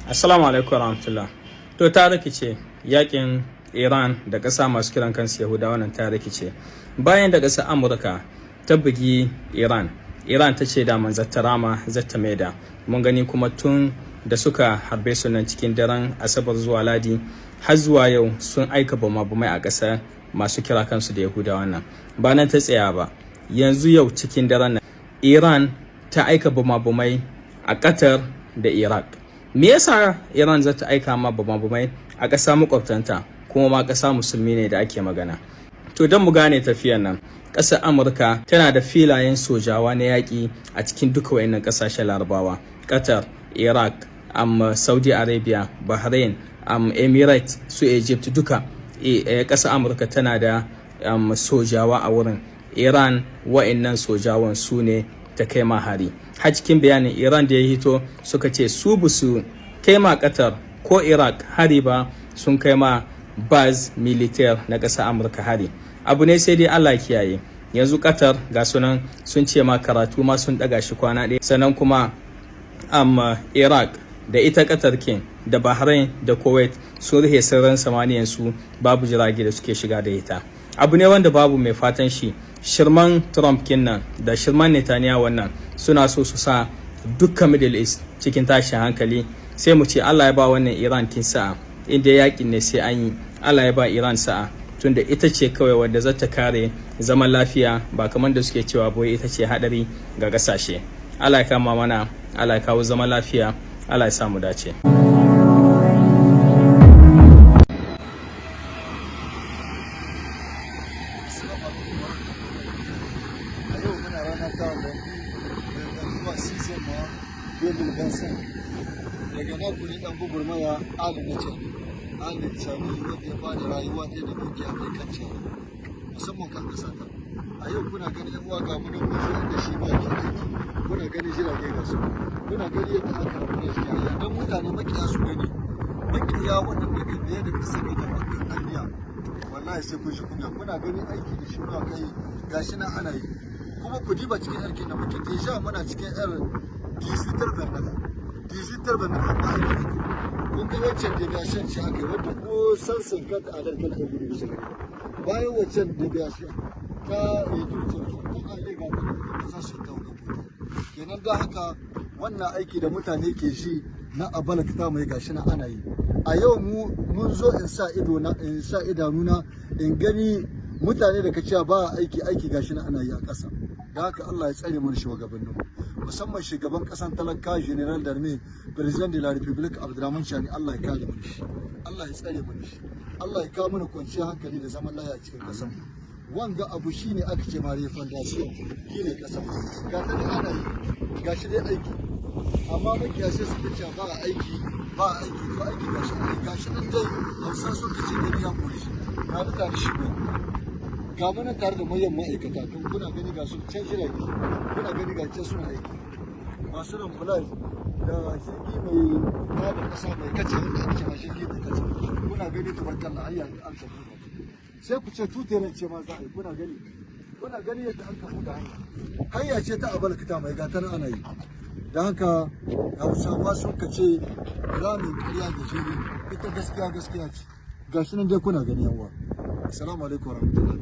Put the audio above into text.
Assalamu alaikum warahmatullah. To, ta rikice, yakin Iran da ƙasa masu kiran kansu Yahudawa nan ta rikice. Bayan da ƙasar Amurka ta bugi Iran, Iran ta ce daman zata rama, zata maida. Mun gani kuma tun da suka harbe su nan cikin daren Asabar zuwa Ladi har zuwa yau sun aika bama-bamai a ƙasar masu kira kansu da Yahudawa nan. Ba nan ta tsaya ba. Yanzu yau cikin daren nan Iran ta aika bama-bamai a Qatar da Iraq. Me yasa Iran za ta aika ma bama-bamai a ƙasa makwabtanta, kuma ma ƙasa musulmi ne da ake magana? To, don mu gane tafiyan nan, ƙasar Amurka tana da filayen sojawa na yaƙi a cikin duka wayannan ƙasashen Larabawa: Qatar, Iraq, Saudi Arabia, Bahrain, Emirates, su Egypt, duka ƙasar Amurka tana da sojawa a wurin. Iran wa'annan sojawan su ne ta kai ma hari. Har cikin bayanin Iran da ya hito suka ce su ba su kai ma Qatar ko Iraq hari ba, sun kai ma base militaire na ƙasar Amurka hari. Abu ne sai dai Allah kiyaye. Yanzu Qatar ga sunan sun ce ma karatu ma sun daga shi kwana ɗaya. Sannan kuma Iraq da ita Qatar kin da Bahrain da Kuwait sun rufe sararin samaniyan su, babu jirage da suke shiga da ita. Abu ne wanda babu mai fatan shi. Shirman Trump kinnan da shirman Netanyahu wannan suna so su sa dukkan Middle East cikin tashin hankali. Sai mu ce Allah ya ba wannan Iran kin sa'a. Inda yakin ne sai an yi, Allah ya ba Iran sa'a, tunda ita ce kawai wadda za ta kare zaman lafiya, ba kamar da suke cewa boye ita ce hadari ga kasashe. Allah ya kama mana, Allah ya kawo zaman lafiya, Allah ya samu dace. Assalamu alaikum warahmatullahi. A yau muna rana ta lundi 6 mois 2025. Daga naku ne dan gugurmaya Ali na Cani. Ali Cani wanda ya bada rayuwa ta da dukiya ta kan Cani, musamman kan ƙasa ta. A yau kuna gani yan uwa, ga mu nan mun zo inda shi ba ke aiki. Kuna gani jirage ga su. Kuna gani yadda aka rabu da shi don mutane makiya su gani. Makiya waɗanda ka biye da ƙasar da bakin anniya. Wallahi sai kun shi kunya. Kuna gani aiki da shi ba kai, gashi nan ana yi. Kuma ku diba cikin yarkin da muke, déjà muna cikin yar 18 29 18 29, amma aiki ake. Kun ga wancan déviation ce aka yi wadda ko 150 à l'heure kana iya gudu bisa gari. Bayan wancan déviation ta retour ce ta ale ga ta za su ta wani kuta kenan. Don haka wannan aiki da mutane ke shi na Abalakta mai, gashi na ana yi. A yau mu mun zo in sa ido na, in sa idanuna in gani mutane da ka cewa ba aiki, aiki gashi na ana yi a ƙasa. Da haka Allah ya tsare mana shugabannin, musamman shugaban ƙasan talaka, Général d'armée, Président de la République Abdurrahman Chani. Allah ya kare mana shi, Allah ya tsare mana shi, Allah ya kawo mana kwanciyar hankali da zaman lafiya a cikin ƙasar. Wanga abu shine aka ce ma refondation, shine ƙasar ga ta ana yi, gashi dai aiki. Amma makiya sai suka ce ba aiki, ba aiki. To, aiki gashi ana yi, gashi nan dai. Hausa suka ce gani ya kore shi. Ga ni tare shi ne, ga mu nan tare da manyan ma'aikata kan. Kuna gani ga su can jirage, kuna gani ga can suna aiki, masu remblai da jirgi mai tada kasa mai kace, wanda ake cewa jirgi mai kace. Kuna gani, tabarkalla, hayya an ka buɗe, sai ku ce tuteran ce ma za a yi. Kuna gani, kuna gani yadda an ka buɗe hanya. Hanya ce ta Abalakta mai, gata nan ana yi. Da haka Hausawa sun ka ce ramin ƙarya gajere, ita gaskiya gaskiya ce. Gashi nan dai kuna gani yawa. Assalamu alaikum warahmatullahi.